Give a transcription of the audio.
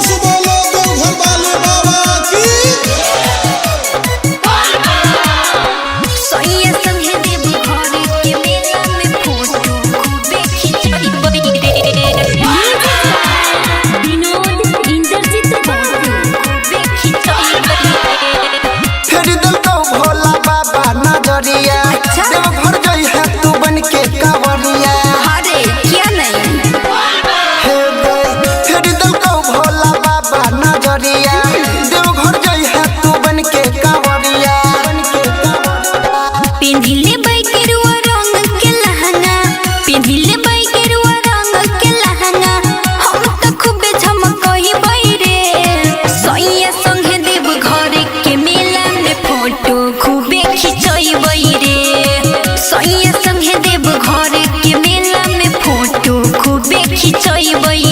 से बोलो देवघर वाले बाबा की। सैया संगे देव घर के मेला में फोटो खूबे खिंचैबै रे। विनोद इंद्रजीत बाबू। खूबे खिंचैबै रे। फेर देलकौ भोला बाबा नजरिया। अच्छा। देवघर जइहे तू बन के कांवरिया। अरे क्या नहीं। हे गई, फेर देलकौ भोला बाबा नजरिया। देवघर जइहे तू बन के कांवरिया, बन के कांवरिया। पिन्हिले बैकेरुआ रंग के लहंगा, पिन्हिले बैकेरुआ रंग के लहंगा, हम त खूबे झमकइबै रे। सैया संगे देव घर के मेला में फोटो खूबे खिंचैबै रे। सैया संगे देव घर के मेला में फोटो खूबे खिंचैबै